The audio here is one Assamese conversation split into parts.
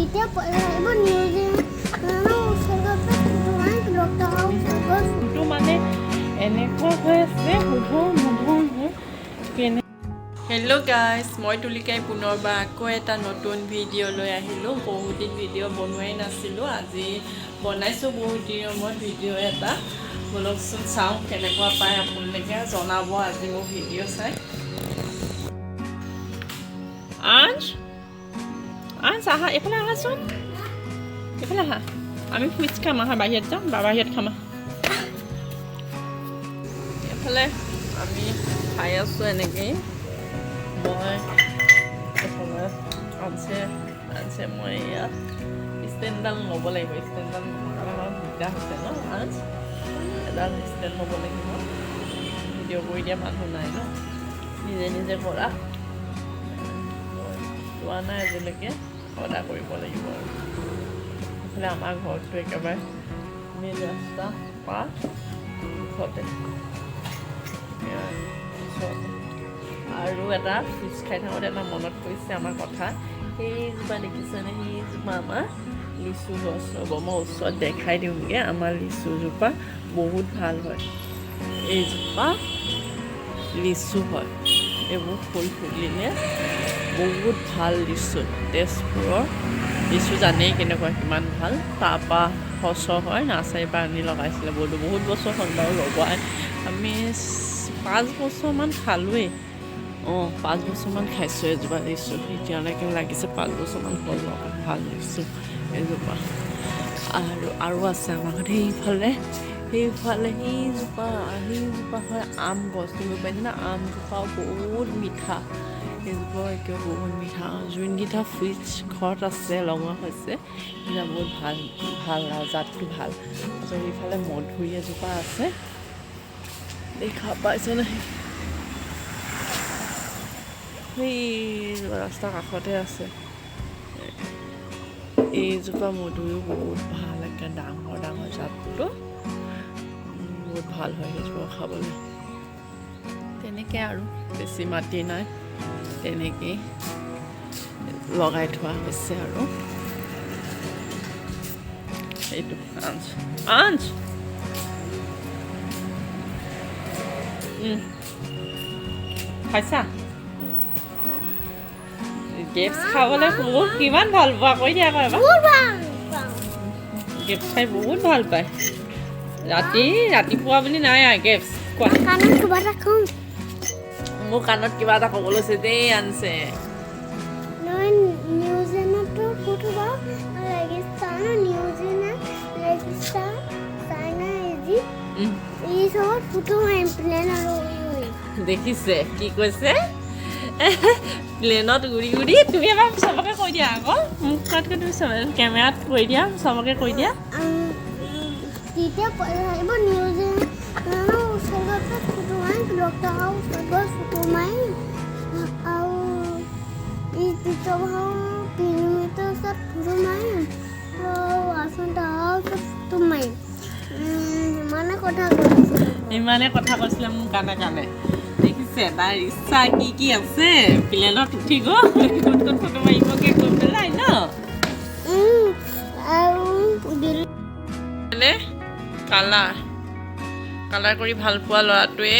তেতিয়া এইবোৰ নিউজিলেণ্ড। টো মানে এনেকুৱা হৈ আছে, সোধো নোধো কেনে। হেল্ল' গাইজ, মই তুলিকাই পুনৰবাৰ আকৌ এটা নতুন ভিডিঅ' লৈ আহিলোঁ। বহুত দিন ভিডিঅ' বনোৱাই নাছিলোঁ, আজি বনাইছোঁ বহুত দিনৰ মূৰত ভিডিঅ' এটা। ব'লকচোন চাওঁ কেনেকুৱা পায়, আপোনালোকে জনাব আজি মোৰ ভিডিঅ' চাই। আঞ্চ, আঞ্চ, আহা, এইফালে আহাচোন, এইফালে আহা। আমি ফ্ৰুইটছ খাম, আহা, বাহিৰত যাম বা বাহিৰত খাম, আহা। এইফালে আমি খাই আছোঁ এনেকেই। মই এইফালে আনছে আনছে। মই ইয়াত ষ্টেণ্ডডাল ল'ব লাগিব। ষ্টেণ্ডডাল নহ'লে আমাৰ দিগদাৰ হৈছে ন আঞ্চ? এডাল ষ্টেণ্ড ল'ব লাগিব। ভিডিঅ' কৰি দিয়া মানুহ নাই ন, নিজে নিজে কৰা। মই লোৱা নাই আজিলৈকে, অৰ্ডাৰ কৰিব লাগিব। আৰু এইফালে আমাৰ ঘৰটো একেবাৰে মেইন ৰাস্তা পৰা মুখতে, এয়া ওচৰতে। আৰু এটা ফ্ৰুইটছ খাই থাকোঁতে এটা মনত পৰিছে আমাৰ কথা। সেইজোপা দেখিছেনে? সেইজোপা আমাৰ লিচু গছ। ৰ'ব, মই ওচৰত দেখাই দিওঁগৈ। আমাৰ লিচুজোপা বহুত ভাল হয়। এইজোপা লিচু হয়। এইবোৰ ফুল ফুলিলে বহুত ভাল লিচু। তেজপুৰৰ লিচু জানেই কেনেকুৱা, কিমান ভাল। তাৰপৰা সঁচৰ হয়, নাৰ্চাৰীৰ পৰা আনি লগাইছিলে। বহুত বহুত বছৰ হ'ল বাৰু লগোৱাই। আমি 5 বছৰমান খালোৱেই। অঁ, 5 বছৰমান খাইছোঁ এজোপা লিচু। এতিয়ালৈকে লাগিছে, 5 বছৰমান হ'ল লগা। ভাল লিচু এজোপা। আৰু আৰু আছে আমাৰ ঘৰত সেইফালে, সেইফালে সেইজোপা, সেইজোপা হয় আম গছ। দেখিব পাইছেনে? আমজোপাও বহুত মিঠা। সেইজোপাও একেবাৰে বহুত মিঠা। যোনকেইটা ফ্ৰুইটছ ঘৰত আছে, লগোৱা হৈছে, সেইকেইটা বহুত ভাল ভাল আৰু জাতটো ভাল। তাৰপিছত সেইফালে মধুৰি এজোপা আছে, দেখা পাইছেনে? সেই ৰাস্তাৰ কাষতে আছে। এইজোপা মধুৰিও বহুত ভাল, একে ডাঙৰ ডাঙৰ জাতটো। বহুত ভাল হয় সেইজোপা খাবলৈ। তেনেকৈ আৰু বেছি মাটি নাই, তেনেকেই লগাই থোৱা হৈছে। আৰু এইটো আঞ্চ, আঞ্চ, খাইছা? গ্ৰেপছ খাবলৈ বহুত কিমান ভাল পোৱা কৈ দিয়া আকৌ এবাৰ। বহুত ভাল পাওঁ। গ্ৰেপছ খাই বহুত ভাল পায়। ৰাতি ৰাতিপুৱা বুলি নাই আৰু গ্ৰেপছ কোৱা। কাণত কিবা এটা কম। মোৰ কাণত কিবা এটা ক'ব লৈছে দেই আনছে। নহয়, নিউজিলেণ্ডতো ফুটবল ৰেগিস্তান, নিউজিলেণ্ড ৰেগিস্তান, চাইনা, ইজিপ্ত, এই চবত ফটো মাৰিম প্লেন আৰু উৰি উৰি। দেখিছে কি কৈছে? প্লেনত উৰি উৰি। তুমি এবাৰ চবকে কৈ দিয়া আকৌ, মোক কোৱাতকৈ তুমি কেমেৰাত কৈ দিয়া, চবকে কৈ দিয়া। তেতিয়া এইবোৰ নিউজিলেণ্ড ওচৰত ফটো মাৰিম, লকটাৰ ওচৰত গৈ ফটো মাৰিম আৰু পিৰামিডৰ ওচৰত ফটো মাৰিম আৰু আচল টাৱাৰ ওচৰত ফটো মাৰিম। ইমানে কথা কৈছিলোঁ। ইমানে কথা কৈছিলে মোৰ কাণে কাণে। দেখিছে তাৰ ইচ্ছা কি কি আছে? প্লেনত উঠি গৈ ক'ত ক'ত ফটো মাৰিবগৈ গৈ পেলাই ন? আৰু মানে কালাৰ কালাৰ কৰি ভাল পোৱা ল'ৰাটোৱে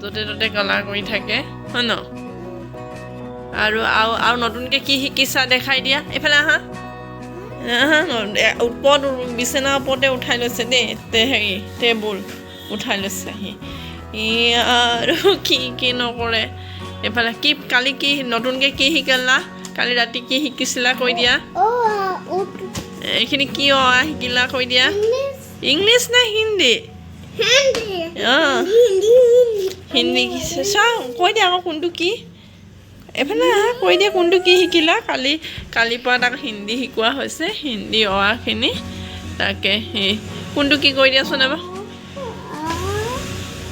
য'তে ত'তে কালাৰ কৰি থাকে, হয় ন? আৰু আৰু আৰু নতুনকৈ কি শিকিছা দেখাই দিয়া। এইফালে আহা, আহা। ওপৰত বিচনাৰ ওপৰতে উঠাই লৈছে দেই। হেৰি টেবুল উঠাই লৈছে সি। ই আৰু কি কি নকৰে। এইফালে কি, কালি কি নতুনকৈ কি শিকিলা? কালি ৰাতি কি শিকিছিলা কৈ দিয়া। অঁ। এইখিনি কি অ আ শিকিলা কৈ দিয়া। ইংলিছ। ইংলিছ নে হিন্দী? হিন্দী। অঁ। হিন্দী, হিন্দী। হিন্দী চাওঁ, কৈ দিয়া আকৌ কোনটো কি। এইফালে আহা, কৈ দিয়া কোনটো কি শিকিলা কালি। কালিৰ পৰা তাক হিন্দী শিকোৱা হৈছে, হিন্দী অ আখিনি। তাকে সেই কোনটো কি কৈ দিয়াচোন এবাৰ। আ,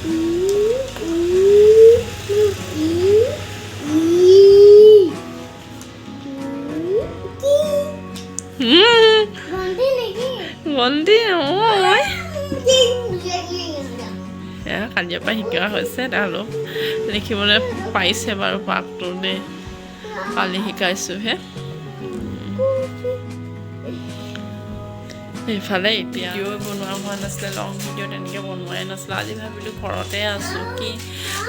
ই, উ, ই, ই, উ, কি? ভণ্টি নেকি? ভণ্টি, অঁ। এয়া কালিৰ পৰা শিকোৱা হৈছে। তাক অলপ লিখিবলৈ পাৰিছে বাৰু পাকটো দেই। কালি শিকাইছোঁহে। এইফালে এতিয়া ভিডিঅ' বনোৱা হোৱা নাছিলে, লং ভিডিঅ' তেনেকৈ বনোৱাই নাছিলে। আজি ভাবিলোঁ ঘৰতে আছোঁ, কি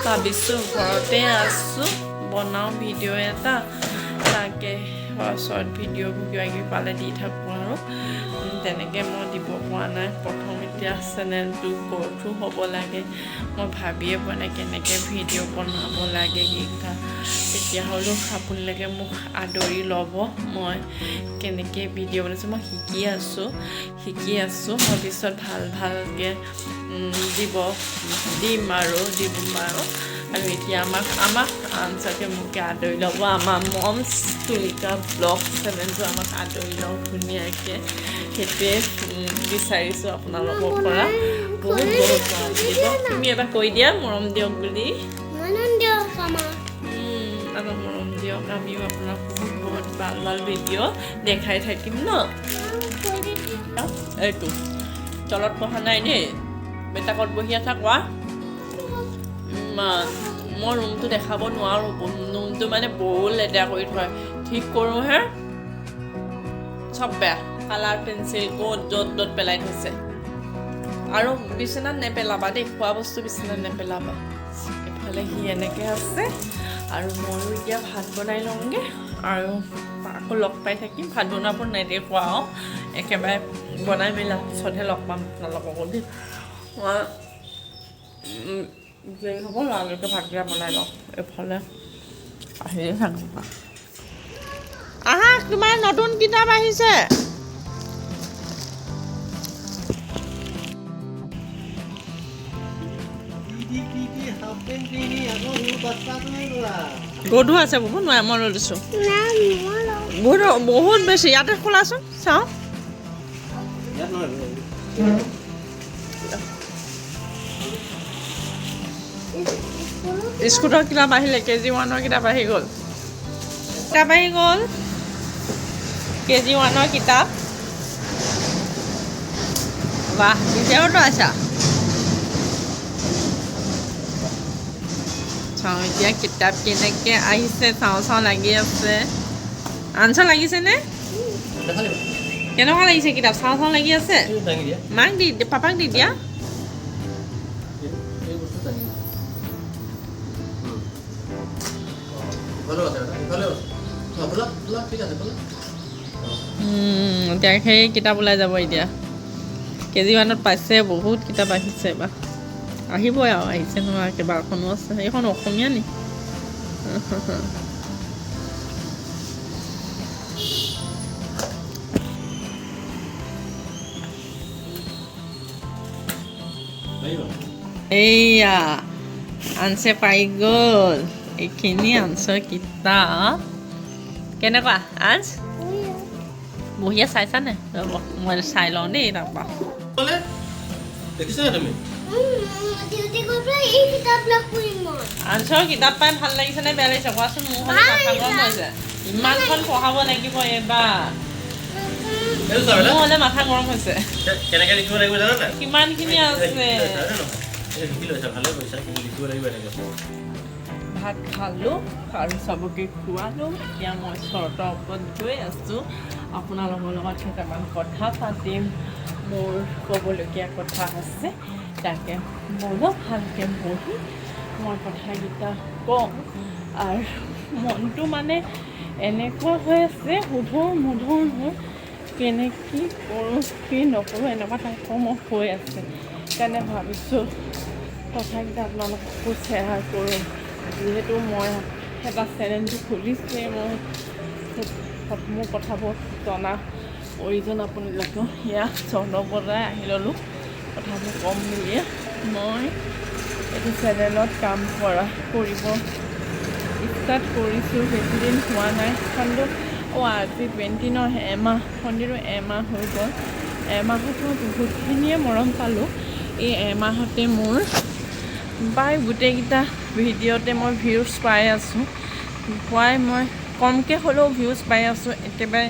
ভাবিছোঁ ঘৰতে আছোঁ, বনাওঁ ভিডিঅ' এটা, তাকে শ্বৰ্ট ভিডিঅ' কিবা কিবি পালে দি থাকোঁ আৰু। তেনেকৈ মই দিব পৰা নাই। প্ৰথম এতিয়া চেনেলটো গ্ৰ'থো হ'ব লাগে, মই ভাবিয়ে পোৱা নাই কেনেকৈ ভিডিঅ' বনাব লাগে কি কথা। তেতিয়া হ'লেও আপোনালোকে মোক আদৰি ল'ব, মই কেনেকৈ ভিডিঅ' বনাইছোঁ মই শিকি আছোঁ, শিকি আছোঁ। মই পিছত ভাল ভালকৈ দিব দিম আৰু দিম আৰু। আৰু এতিয়া আমাক আমাক আনচাকে মোকে আদৰি ল'ব, আমাৰ মমছ তুলিকা ব্লগ চেনেলটো আমাক আদৰি লওক ধুনীয়াকৈ, সেইটোৱে বিচাৰিছোঁ আপোনালোকৰ পৰা। বহুত বহুত মৰম দিব। তুমি এবাৰ কৈ দিয়া মৰম দিয়ক বুলি। মৰম দিয়ক আমাক। আমাক মৰম দিয়ক, আমিও আপোনাক বহুত বহুত ভাল ভাল ভিডিঅ' দেখাই থাকিম ন। এইটো তলত বহা নাই দেই, বেটাকত বহি আছা কোৱা। মই ৰুমটো দেখাব নোৱাৰোঁ, ৰুমটো মানে বহুত লেতেৰা কৰি থয়, ঠিক কৰোঁহে চব বেয়া, কালাৰ পেঞ্চিল ক'ত য'ত ত'ত পেলাই থৈছে। আৰু বিচনাত নেপেলাবা দেই, খোৱা বস্তু বিচনাত নেপেলাবা। এইফালে সি এনেকৈ আছে আৰু ময়ো এতিয়া ভাত বনাই লওঁগৈ আৰু আকৌ লগ পাই থাকিম। ভাত বনোৱাবোৰ নেদেখুৱাওঁ আৰু একেবাৰে বনাই মেলাৰ পিছতহে লগ পাম আপোনালোককো দেই। মই দেৰি হ'ব, লৰালৰিকৈ ভাতকেইটা বনাই লওঁ। এইফালে আহিয়ে থাকিব। আহা, তোমাৰ নতুন কিতাপ আহিছে। গধুৰ আছে বহুত, নোৱাৰে, মই লৈ দিছোঁ। বহুত বহুত বেছি। ইয়াতে খোলাচোন চাওঁ। স্কুলৰ কিতাপ আহিলে, কেজি ওৱানৰ কিতাপ আহি গ'ল, কিতাপ আহি গ'ল, কেজি ওৱানৰ কিতাপ। বাহ, এতিয়াওতো আছা। চাওঁ এতিয়া কিতাপ কেনেকৈ আহিছে, চাওঁ চাওঁ লাগি আছে। আনচাৰ লাগিছেনে? কেনেকুৱা লাগিছে কিতাপ? চাওঁ চাওঁ লাগি আছে। মাক দি, পাপাক দি দিয়া। এতিয়া সেই কিতাপ ওলাই যাব। এতিয়া কেজি ওৱানত পাইছে, বহুত কিতাপ আহিছে এইবাৰ, আহিবই আৰু, আহিছে নহয়, কেইবাখনো আছে। এইখন অসমীয়া নি? এইয়া আনছে পাই গ'ল এইখিনি আনছৰ কিতাপ। কেনেকুৱা আনছ? বঢ়িয়া। চাইছানে? ৰ'ব, মই চাই লওঁ দেই তাৰপৰা। আনছৰ কিতাপ পাই ভাল লাগিছে নে বেয়া লাগিছে কোৱাচোন? মোৰ হ'লে মাথা গৰম হৈছে, ইমানখন পঢ়াব লাগিব এইবাৰ, মোৰ হ'লে মাথা গৰম হৈছে। কিমানখিনি আছে। ভাত খালোঁ আৰু চবকে খোৱালোঁ। এতিয়া মই চৰ্টৰ ওপৰত গৈ আছোঁ, আপোনালোকৰ লগত কেইটামান কথা পাতিম, মোৰ ক'বলগীয়া কথা আছে, তাকে ব'লক ভালকৈ বহি মই কথাকেইটা কওঁ। আৰু মনটো মানে এনেকুৱা হৈ আছে, সোধোৰ মোধোৰ মোৰ, কেনে কি কৰোঁ কি নকৰোঁ এনেকুৱা টাইপৰ মোৰ হৈ আছে। সেইকাৰণে ভাবিছোঁ কথাকেইটা আপোনালোককো শ্বেয়াৰ কৰোঁ, যিহেতু মই এটা চেনেলটো খুলিছোঁৱেই, মই মোৰ কথাবোৰ জনা প্ৰয়োজন আপোনালোকেও। সেয়া চন্দ্ৰপৰাই আহি ল'লোঁ, কথাবোৰ ক'ম বুলিয়ে। মই এইটো চেনেলত কাম কৰিব ষ্টাৰ্ট কৰিছোঁ, বেছিদিন হোৱা নাই। কিন্তু আজি 20 নহয়, এমাহ, সন্ধিৰো এমাহ হৈ গ'ল। এমাহত মই বহুতখিনিয়ে মৰম পালোঁ। এই এমাহতে মোৰ প্ৰায় গোটেইকেইটা ভিডিঅ'তে মই ভিউজ পাই আছোঁ, প্ৰায় মই কমকৈ হ'লেও ভিউজ পাই আছোঁ, একেবাৰে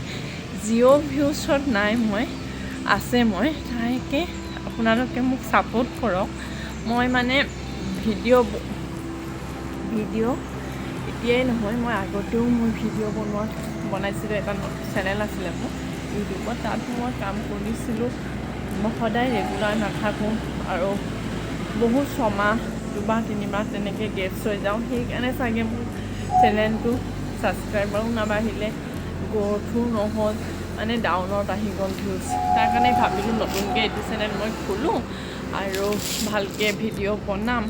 জিৰ' ভিউজত নাই মই, আছে মই। তাকে আপোনালোকে মোক ছাপোৰ্ট কৰক। মই মানে ভিডিঅ' এতিয়াই নহয়, মই আগতেও মই ভিডিঅ' বনাইছিলোঁ, এটা চেনেল আছিলে মোৰ, ইউটিউবত। তাত মই কাম কৰিছিলোঁ। মই সদায় ৰেগুলাৰ নাথাকোঁ আৰু বহুত ছমাহ, 2 মাহ, 3 মাহ তেনেকৈ গেপছ হৈ যাওঁ। সেইকাৰণে চাগে মোৰ চেনেলটো ছাবস্ক্ৰাইবাৰো নাবাঢ়িলে, গ্ৰ'থো নহ'ল, মানে ডাউনত আহি গ'ল ভিউজ। তাৰ কাৰণে ভাবিলোঁ নতুনকৈ এইটো চেনেল মই খোলোঁ আৰু ভালকৈ ভিডিঅ' বনাম,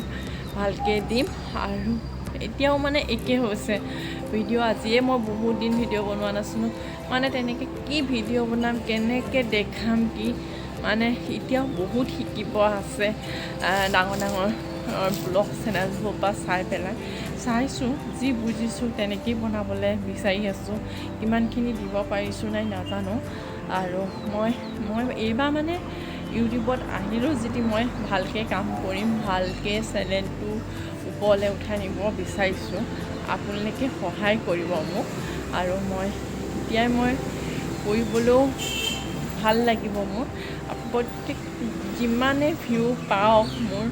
ভালকৈ দিম। আৰু এতিয়াও মানে একে হৈছে ভিডিঅ'। আজিয়ে মই বহুত দিন ভিডিঅ' বনোৱা নাছিলোঁ। মানে তেনেকৈ কি ভিডিঅ' বনাম, কেনেকৈ দেখাম কি, মানে এতিয়াও বহুত শিকিব আছে। ডাঙৰ ডাঙৰ ব্লগ চেনেলবোৰ পৰা চাই পেলাই চাইছোঁ, যি বুজিছোঁ তেনেকেই বনাবলৈ বিচাৰি আছোঁ। কিমানখিনি দিব পাৰিছোঁ নাই নাজানো। আৰু মই এইবাৰ মানে ইউটিউবত আহিলোঁ যদি মই ভালকৈ কাম কৰিম, ভালকৈ চেনেলটো ওপৰলৈ উঠাই নিব বিচাৰিছোঁ। আপোনালোকে সহায় কৰিব মোক আৰু মই তেতিয়াই মই কৰিবলৈও ভাল লাগিব মোৰ। প্ৰত্যেক যিমানে ভিউ পাওক মোৰ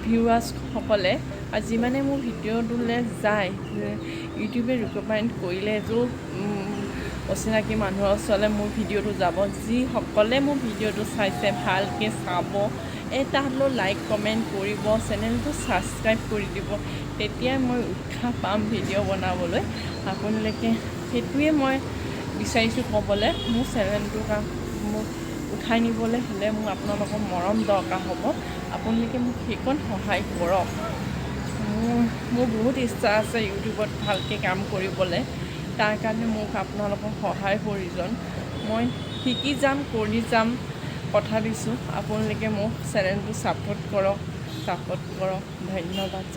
ভিউৱাৰ্ছসকলে আৰু যিমানে মোৰ ভিডিঅ'টোলৈ যায়, ইউটিউবে ৰিকমেণ্ড কৰিলে য'ত অচিনাকি মানুহৰ ওচৰলৈ মোৰ ভিডিঅ'টো যাব। যিসকলে মোৰ ভিডিঅ'টো চাইছে, ভালকৈ চাব, এটা হ'লেও লাইক কমেণ্ট কৰিব, চেনেলটো ছাবস্ক্ৰাইব কৰি দিব, তেতিয়াই মই উৎসাহ পাম ভিডিঅ' বনাবলৈ। আপোনালোকে সেইটোৱে মই বিচাৰিছোঁ ক'বলৈ। মোৰ চেনেলটো মোক উঠাই নিবলৈ হ'লে মোক আপোনালোকৰ মৰম দৰকাৰ হ'ব। আপোনালোকে মোক সেইকণ সহায় কৰক। মোৰ বহুত ইচ্ছা আছে ইউটিউবত ভালকৈ কাম কৰিবলৈ। তাৰ কাৰণে মোক আপোনালোকৰ সহায় প্ৰয়োজন। মই শিকি যাম, কৰি যাম, কথা দিছোঁ। আপোনালোকে মোক চেনেলটো ছাপোৰ্ট কৰক, ছাপোৰ্ট কৰক। ধন্যবাদ জনাইছোঁ।